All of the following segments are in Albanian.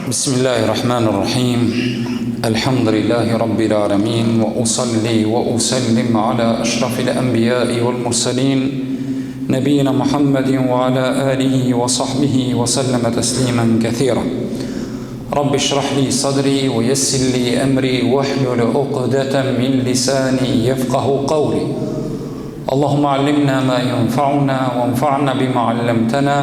بسم الله الرحمن الرحيم الحمد لله رب العالمين وأصلي وأسلم على أشرف الأنبياء والمرسلين نبينا محمد وعلى آله وصحبه وسلم تسليما كثيرا رب اشرح لي صدري ويسر لي أمري واحلل عقدة من لساني يفقه قولي اللهم علمنا ما ينفعنا وانفعنا بما علمتنا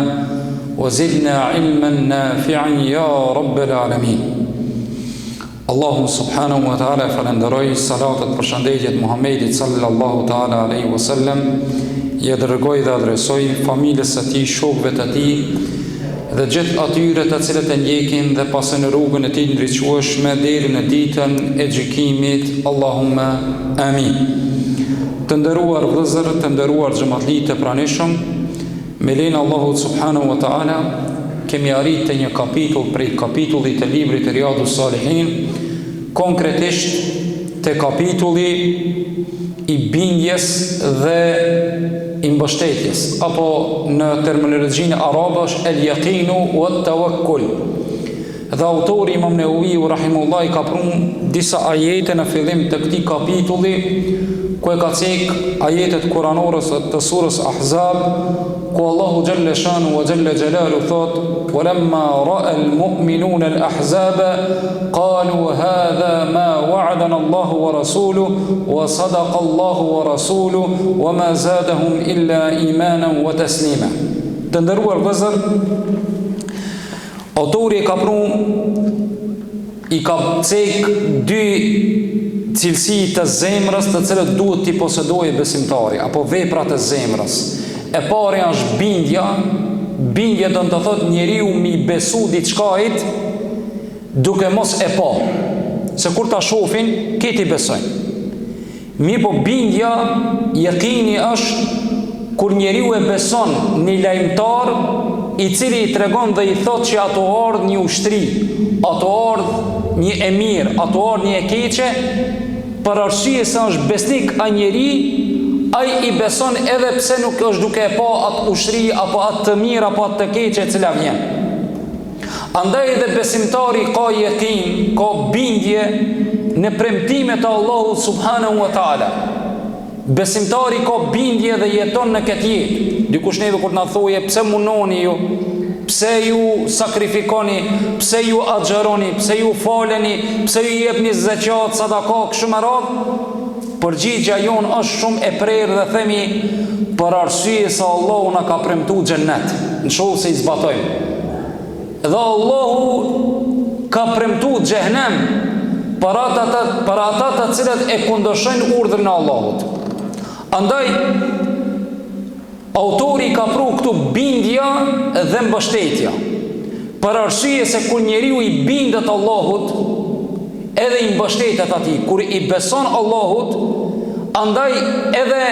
وزدنا علما نافعا يا رب العالمين Allahu subhanahu wa ta'ala falënderoj salatet përshëndetjet Muhammedit sallallahu ta'ala alaihi wa sallam ia dërgoj dhe adresoj familjes së tij, shokëve të tij dhe gjithë atyre të cilët e ndjekin dhe pasojnë rrugën e tij të ndriçueshme deri në ditën e gjykimit. Allahumma amin. Të nderuar vëllezër, të nderuar xhematli të pranishëm, me lejen e Allahut subhanahu wa taala kemi arrit te një kapitull prej kapitullit të librit Riyadu Salihin, konkretisht te kapitulli i bindjes dhe i mbështetjes, apo në terminologjinë arabe është el yaqinu wa tawakkul. Dhe autori Imam Neveviu rahimullah i ka pru disa ajete në fillim të këtij kapitulli ku e ka cek ajetet kuranore të surës Ahzab ku Allahu xhelle shanu wa xhelle xhelalu thot wa lamma ra'a al mu'minun al ahzaba qalu hadha ma wa'adana Allahu wa rasuluhu wa sadaqa Allahu wa rasuluhu wa ma zadahum illa imanan wa taslima Të nderuar vëllezër Autori e ka pru i ka cek dy cilësi të zemrës të cilët duhet t'i posedojë besimtari apo veprat e zemrës. E pari është bindja, bindja do të thotë njeriu mi besu diçkait duke mos e pa. Se kur ta shofin, krejt i besojnë. Mirëpo bindja, jekini është kur njeriu e beson një lajmëtar i cili i tregon dhe i thotë që a tu ardhë një ushtri, a tu ardhë një e mirë, a tu ardhë një e keqe, për arsye se është besnik ai njeri, ai i beson edhe pse nuk është duke e pa atë ushtri apo atë të mirë apo atë të keqe e cila vjen. Andaj edhe besimtari ka jekin, ka bindje në premtimet e Allahut subhanahu wa taala. Besimtari ka bindje dhe jeton në këtë jetë. Dikush neve kur të na thojë pse munoni ju, pse ju sakrifikoni, pse ju agjëroni, pse ju faleni, pse ju jepni zeqat, sadaka, kështu me radhë, përgjigja jonë është shumë e prerë dhe themi për arsye se Allahu na ka premtu xhennet, në qoftë se i zbatojmë. Dhe Allahu ka premtu xhehnem për ata të, për ata të cilët e kundërshtojnë urdhrin e Allahut. Andaj autori ka pru këtu bindja dhe mbështetja. Për arsye se kur njeriu i bindet Allahut, edhe i mbështetet atij, kur i beson Allahut, andaj edhe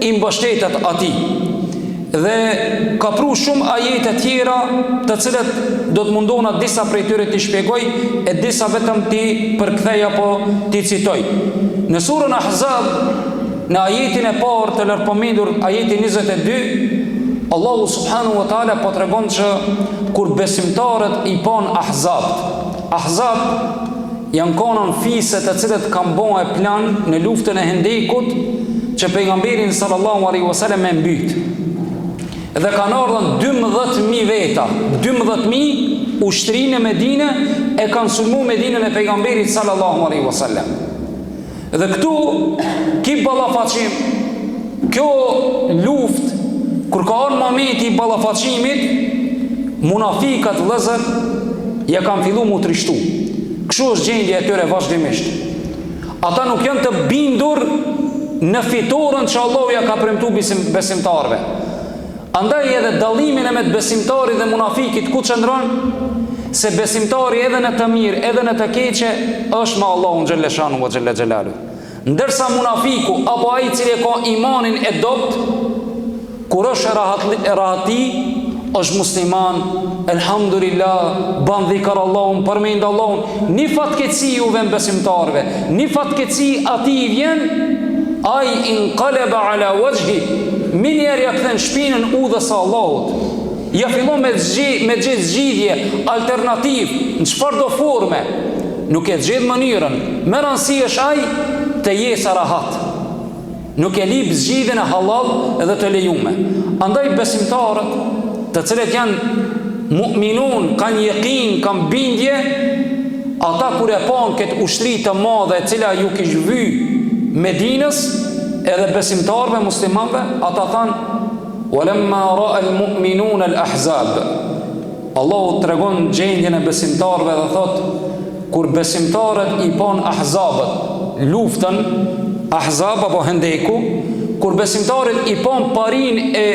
i mbështetet atij. Dhe ka pru shumë ajete tjera të cilët do të mundona disa prej tyre t'i shpjegoj e disa vetëm t'i përkthej apo t'i citoj. Në surën Ahzab, në ajetin e parë të lartpërmendur, ajeti 22, Allahu subhanahu wa taala po tregon që kur besimtarët i panë Ahzabt, Ahzab janë konën fise të cilët kanë bo e plan në luftën e Hendekut që pejgamberin sallallahu alaihi wasallam me mbyt. Dhe kanë ardhur 12000 veta, 12000 ushtri në Medinë e kanë sulmu Medinën e pejgamberit sallallahu alaihi wasallam. Dhe këtu, ki ballafaqim, kjo luftë, kur ka ardhë momenti i ballafaqimit, munafikat vëllezër, ja kanë fillu m'u trishtu. Kështu është gjendja e tyre vazhdimisht. Ata nuk janë të bindur në fitoren që Allahu ja ka premtu besimtarëve. Andaj edhe dallimi në mes besimtarit dhe munafikit ku qëndron? Se besimtari edhe në të mirë, edhe në të keqe është me Allahun xhelleshanu ve xhelle xhelalu. Ndërsa munafiku apo ai i cili e ka imanin e dobët, kur është rahat, rahati, është musliman, elhamdulillah, ban dhikr Allahun, përmend Allahun, një fatkeqësi ju vjen besimtarëve, një fatkeqësi atij i vjen, ai inqalaba ala wajhi, menjëherë ja kthen shpinën udhës së Allahut. Ja fillon me zgji, me gjet zgjidhje alternativë në çfarëdo forme. Nuk e zgjedh mënyrën. Me rëndësi është ai të jesë rahat. Nuk e lyp zgjidhjen e hallall dhe të lejume. Andaj besimtarët, të cilët janë mu'minun, kanë jekin, kanë bindje, ata kur e panë këtë ushtri të madhe e cila ju kish vy Medinës edhe besimtarëve muslimanëve, ata thanë Walamma ra'a al-mu'minun al-ahzab. Allahu tregon gjendjen e besimtarëve dhe thotë kur besimtarët i panë ahzabët, luftën, ahzab apo hendeku, kur besimtarët i panë parinë e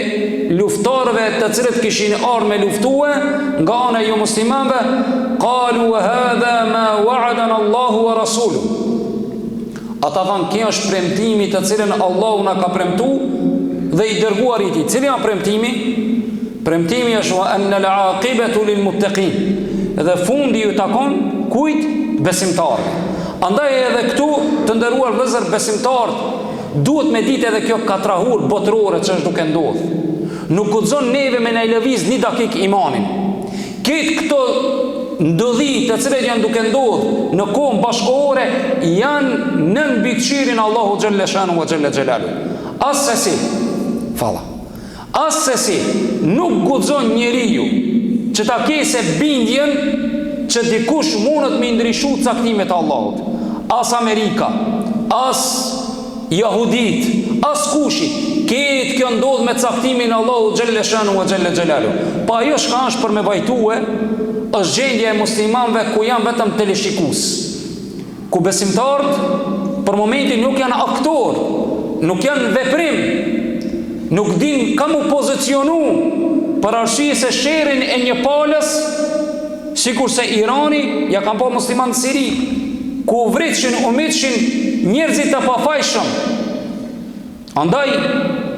luftëtarëve të cilët kishin ardhur me luftue nga ana e jomuslimanëve, qalu hadha ma wa'adana Allahu wa rasuluhu. Ata thanë, Ky është premtimi të cilin Allahu na ka premtu dhe i dërguari i tij. Cili është premtimi? Premtimi është wa anna al-aqibatu lil muttaqin. Dhe fundi ju takon kujt? Besimtarëve. Andaj edhe këtu të nderuar vëllezër besimtarët duhet me ditë edhe kjo katrahurë botërore që është duke ndodhur. Nuk guxon neve me na i lëviz një dakik imanin. Krejt këto ndodhi të cilat janë duke ndodhë në kohën bashkëkohore janë nën mbikëqyrjen e Allahut xhelle shanuhu ve xhelle xhelaluhu. Assesi, falla. Assesi nuk guxon njeriu që ta kese bindjen që dikush mundet me i ndryshu caktimet e Allahut. As Amerika, as Jahudit, askushi, krejt kjo ndodh me caktimin e Allahut xhelle shanuhu ve xhelle xhelaluhu. Po ajo çka është për me vajtue, është gjendja e muslimanëve ku janë vetëm teleshikues. Ku besimtarët për momentin nuk janë aktorë, nuk janë në veprim, nuk din ka mu pozicionu për arsye se sherrin e një palës Sikurse Irani, ja kanë pa muslimanët në Siri, ku u vritshin, u mytshin njerëzit të pafajshëm. Andaj,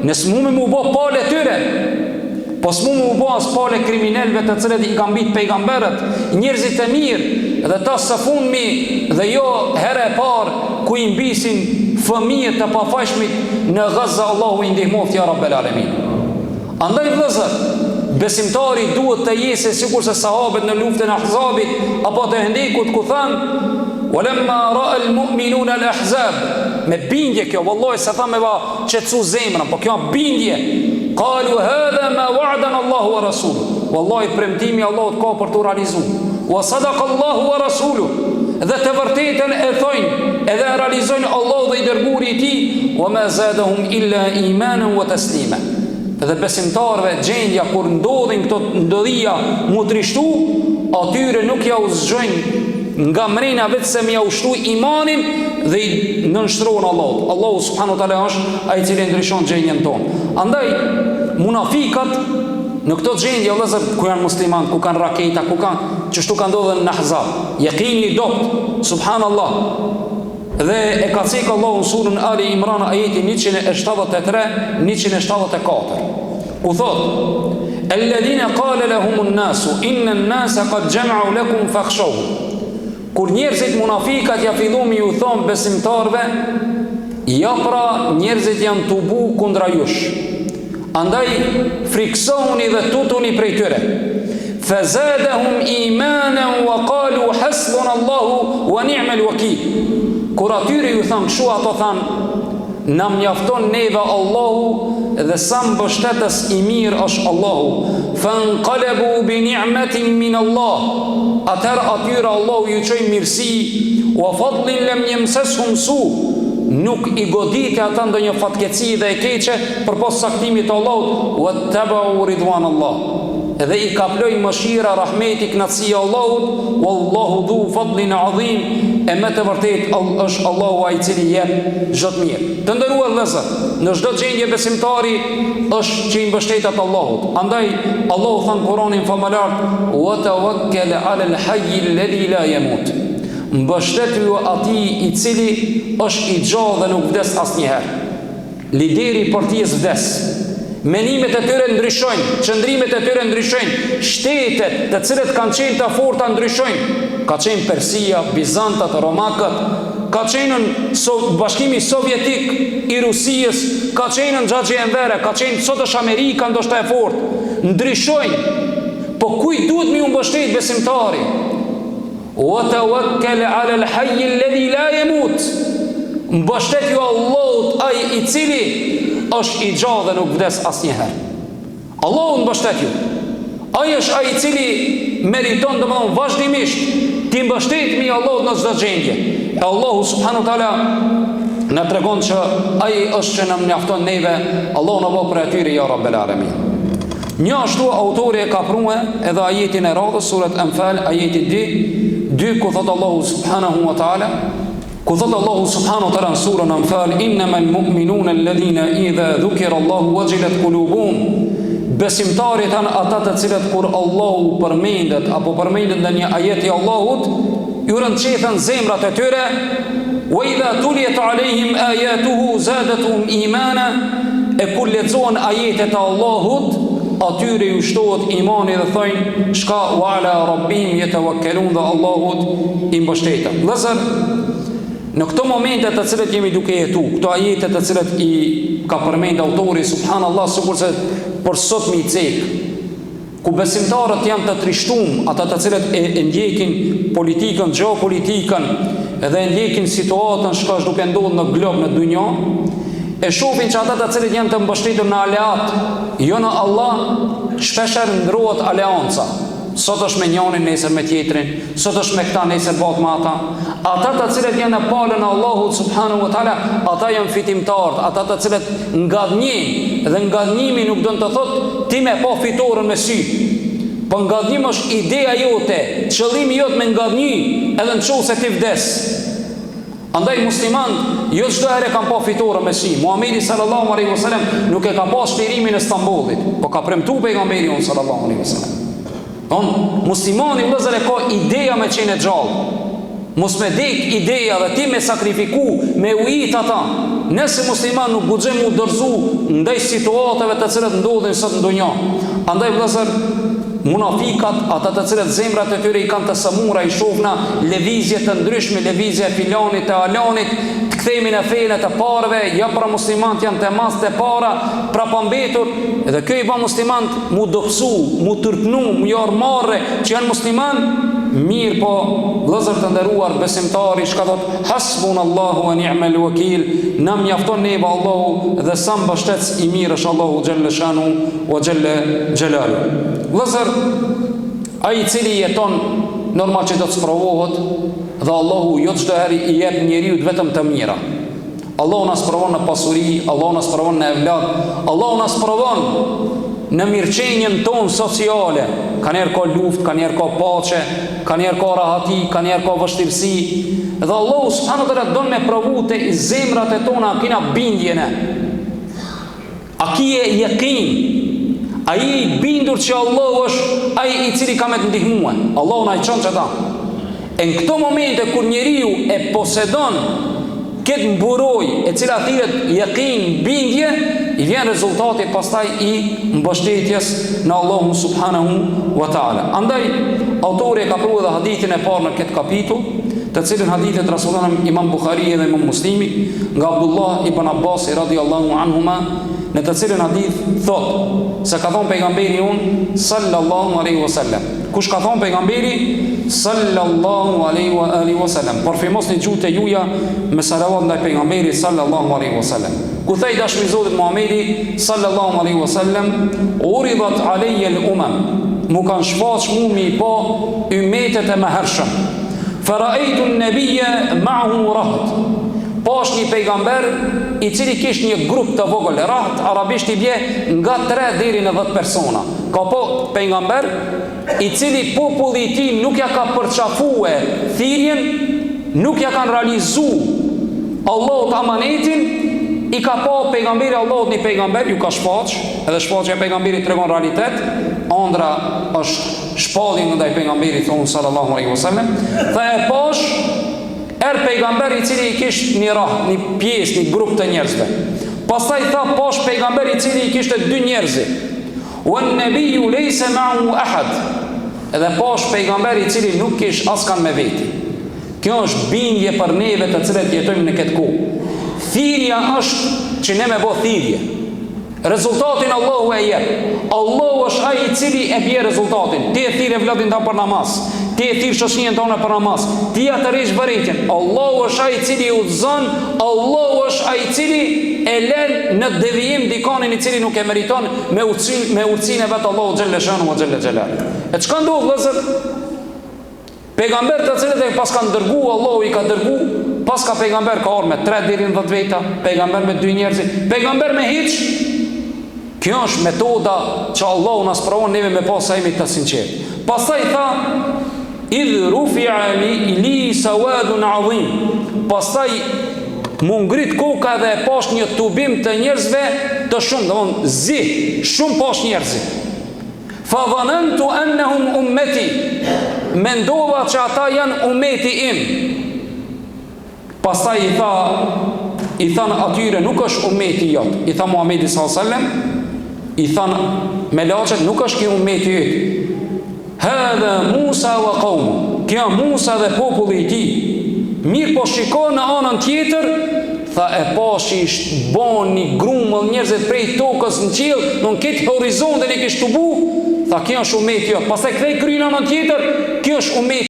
ne s'mumi mu bo palë e tyre, po s'mumi mu bo as palë e kriminelëve të cilët i kanë mbyt pejgamberët, njerëzit e mirë, dhe tash së fundmi dhe jo herë e parë ku i mbysin fëmijët të pafajshmit në Gaza Allahu i ndihmoftë ja Rabbel Alemin. Andaj vëllezër, besimtari duhet të jese sikurse sahabët në luftën e Ahzabit apo të Hendekut ku thanë Walamma ra'a al-mu'minuna al-ahzab me bindje kjo vallahi s'e tham me va qetësu zemrën po kjo bindje qalu hadha ma wa'adana Allahu wa rasuluhu wallahi premtimi i Allahut ka për t'u realizu wa sadaqa Allahu wa rasuluhu dhe të vërtetën e thojnë edhe e realizojnë Allahu dhe i dërguari i tij wa ma zadahum illa imanan wa taslima Dhe besimtarëve gjendja kur ndodhin këto ndodhia mu trishtu, atyre nuk ja u zgjojnë nga mrena veç se me ja u shtu imanin dhe i nënshtrohen Allahut. Allahu subhanahu wa taala është ai i cili ndryshon gjendjen tonë. Andaj munafikat në këto gjendje vëllezër ku janë musliman, ku kanë raketa, ku kanë qështu ka ndodhur në Ahzab. Jekini i dobt, subhanallah. Dhe e ka cek Allahu në surën Ali Imran ajeti 173 174 ku thot Alladhina qala lahum an-nasu inna an-nasa qad jama'u lakum fakhshawhum Kur njerëzit munafikat ja fillu me ju thon besimtarëve ja pra njerëzit janë tubu kundra jush Andaj frikësohuni dhe tutuni prej tyre. Fazadahum imanan wa qalu hasbuna Allahu wa ni'mal wakil. Kur atyre ju thanë kështu ato thanë na mjafton neve Allahu dhe sa mbështetës i mirë është Allahu. Fanqalabu bi ni'matin min Allah. Atëherë atyre Allahu ju çoi mirësi wa fadlin lam yamsashum su. Nuk i goditi ata ndonjë fatkeqësi dhe e keqe përpos caktimit të Allahut, wattaba'u ridwan Allah. Dhe i kaploi mëshira, rahmeti, kënaqësia e Allahut, wallahu dhu fadlin adhim, e me të vërtetë është Allahu ai i cili jep çdo të mirë. Të nderuar vëllezër, në çdo gjendje besimtari është që i mbështetet Allahut. Andaj Allahu tha në Kur'anin famëlartë, "Wa tawakkal 'ala al-hayy alladhi la yamut." Mbështetju atij i cili është i gjallë dhe nuk vdes asnjëherë. Lideri i partisë vdes. Mendimet e tyre ndryshojnë, qëndrimet e tyre ndryshojnë, shtetet të cilët kanë qenë të forta ndryshojnë. Ka qenë Persia, Bizantat, Romakët, ka qenë so, Bashkimi Sovjetik i Rusisë, ka qenë Xhaxhi Envere, ka qenë sot është Amerika ndoshta e fortë. Ndryshojnë. Po kujt duhet me ju mbështet besimtari? Wa tawakkal ala al-hayy alladhi la yamut. Mbështetju Allahut ai i cili është i gjallë dhe nuk vdes asnjëherë. Allahut mbështetju. Ai është ai i cili meriton domethënë vazhdimisht t'i mbështetmi Allahut në çdo gjendje. E Allahu subhanahu teala na tregon që ai është që na mjafton neve, Allahu na bëftë prej atyre ja rabbel alamin. Njashtu autori e ka prue edhe ajetin e radhës surat Anfal ajeti 2, 2 ku thot Allahu subhanahu wa taala Ku thotë Allahu subhanahu wa taala në surën Anfal, "Innamal mu'minuna alladhina idha dhukira Allahu wajilat qulubuhum." Besimtarët janë ata të cilët kur Allahu përmendet apo përmendet ndonjë ajet i Allahut, ju rrënqethen zemrat e tyre, "Wa idha tuliyat alehim ayatuhu zadatuhum imana." E kur lexohen ajetet e Allahut, atyre ju shtohet imani dhe thojnë çka wa ala rabbihim yatawakkalun dhe Allahut i mbështeten. Vëllezër, në këto momente të cilët jemi duke jetu, këto ajete të cilët i ka përmend autori, subhanallah, sikurse për sot me i cek, ku besimtarët janë të trishtum, ata të cilët e, e ndjekin politikën, gjeopolitikën, edhe e ndjekin situatën çka është duke ndodhur në glob, në dunja, e shohin që ata të cilët janë të mbështetur në aleat, jo në Allah, shpeshherë ndrohet aleanca. Sot është me njanin, nesër me tjetrin, sot është me këta, nesër bëhet me ata. Ata të cilët janë në palën e Allahut subhanahu wa taala, ata janë fitimtarët, ata të cilët ngadhnjejnë dhe ngadhnjimi nuk don të thotë ti me pa fitoren me sy. Po ngadhnjim është ideja jote, qëllimi jot me ngadhnjy, edhe në qoftë se ti vdes. Andaj muslimant jo çdo herë kanë pa fitoren me sy. Muhamedi sallallahu alaihi wasallam nuk e ka pa çlirimin e Stambollit, po ka premtu pejgamberi jonë sallallahu alaihi wasallam. Don muslimani vëllezër e ka ideja me qenë e gjallë. Mos me dek ideja dhe ti me sakrifiku, me ujit ata. Nëse musliman nuk guxon mu dorëzu ndaj situatave të cilat ndodhin sot në dunja. Andaj vëllezër Munafikat, ata të cilët zemrat e tyre i kanë të sëmura, i shofna lëvizje të ndryshme, lëvizja e filanit e alanit, të kthehemi në fenë e të parëve, ja pra muslimant janë të mas të para, prapambetur, edhe kjo i ba muslimant mu dobësu, mu turpnu, mu jarë marre, që janë musliman, mirëpo, vëllezër të nderuar, besimtari, çka thot, hasbun Allahu e ni'mel wakil, na mjafton neve Allahu dhe sa mbështetës i mirë është Allahu xhelle shanuhu, Wa xhelle xhelalu. Vëllezër, ai i cili jeton normal që do të sprovohet dhe Allahu jo çdo herë i jep njeriut vetëm të mira. Allahu na sprovon në pasuri, Allahu na sprovon në evlad, Allahu na sprovon në mirëqenien tonë sociale. Kanjëherë ka luftë, kanjëherë ka paqe, kanjëherë ka rahati, kanjëherë ka vështirësi. Dhe Allahu subhanahu wa taala don me provu te zemrat e tona a kina bindje ne. A kije jekin? A je i bindur që Allahu është ai i cili ka me të ndihmue? Allahu na i çon qata. E në këto momente kur njeriu e posedon këtë mburojë e cila thirret jekin, bindje, i vjen rezultati pastaj i mbështetjes në Allahun subhanahu wa taala. Andaj autori e ka pru edhe hadithin e parë në këtë kapitull, të cilin hadith e transmeton Imam Buhari dhe Imam Muslimi nga Abdullah ibn Abbas radiallahu anhuma në të cilin hadith thot se ka thonë pejgamberi jonë sallallahu alaihi wasallam kush ka thonë pejgamberi sallallahu alaihi wa alihi wasallam parfymosni gjuhët e juja me salavat ndaj pejgamberit sallallahu alaihi wasallam ku tha i dashmi i Zotit Muhamedi sallallahu alaihi wasallam uridat alayya al-umam mu kanë shfaq mu mi pa ymetet e mëhershëm Faraitu an-nabiyya ma'ahu raht. Pash një pejgamber i cili kish një grup të vogël, raht arabisht i bie nga 3 deri në 10 persona. Ka pa pejgamber i cili populli i tij nuk ja ka përqafue thirrjen, nuk ja kanë realizu Allahut amanetin, i ka pa pejgamberi Allahut një pejgamber, ju ka shfaq, edhe shfaqja e pejgamberit tregon realitet, andra është shpallje ndaj pejgamberit tonë sallallahu alaihi wasallam, tha e pash er pejgamber i cili i kish një rah, një pjesë, një grup të njerëzve. Pastaj tha pash pejgamber i cili i kishte dy njerëz. Wa an-nabiyyu laysa ma'ahu ahad. Edhe pash pejgamber i cili nuk kish askan me veti. Kjo është bindje për neve të cilët jetojmë në këtë kohë. Thirrja është që ne me bo thirrje. Rezultatin Allahu e jep. Allahu është ai. është ai i cili e bje rezultatin. Ti e thirr evladin tand për namaz, ti e thirr shoqninë tande për namaz, ti ja tërheq vërejtjen. Allahu është ai i cili udhëzon, Allahu është ai i cili e len në devijim dikanin i cili nuk e meriton me urtësinë me urtësinë e vet Allahu xhelle shanuhu ve xhelle xhelaluhu. E çka ndodh vëllezër? Pejgamber të cilët e paskan dërgu, Allahu i ka dërgu, paska pejgamber ka ardhë me 3 deri në 10 veta, pejgamber me 2 njerëz, pejgamber me hiç. Kjo është metoda që Allahu na sprovon neve me pa sa jemi të sinqertë. Pastaj tha idh rufi'a li, li sawadun adhim. Pastaj m'u ngrit koka dhe e pash një tubim të njerëzve të shumë, domthon zi, shumë pash njerëzit. Fa dhanantu annahum ummeti, mendova që ata janë ummeti im. Pastaj i tha, i thanë atyre nuk është ummeti jot. I tha Muhamedi sallallahu alaihi wasallam, i thanë melaqet nuk është ky ummeti yt. Hadha Musa wa qaumu. Kjo Musa dhe populli i tij. Mirëpo shiko në anën tjetër, Tha e pash që ish bo një grumëll njerëzit prej tokës në qiell, në këtë horizontin e kish tubu, tha kjo është umeti jot. Pastaj kthej kryen në anën tjetër, kjo është umeti.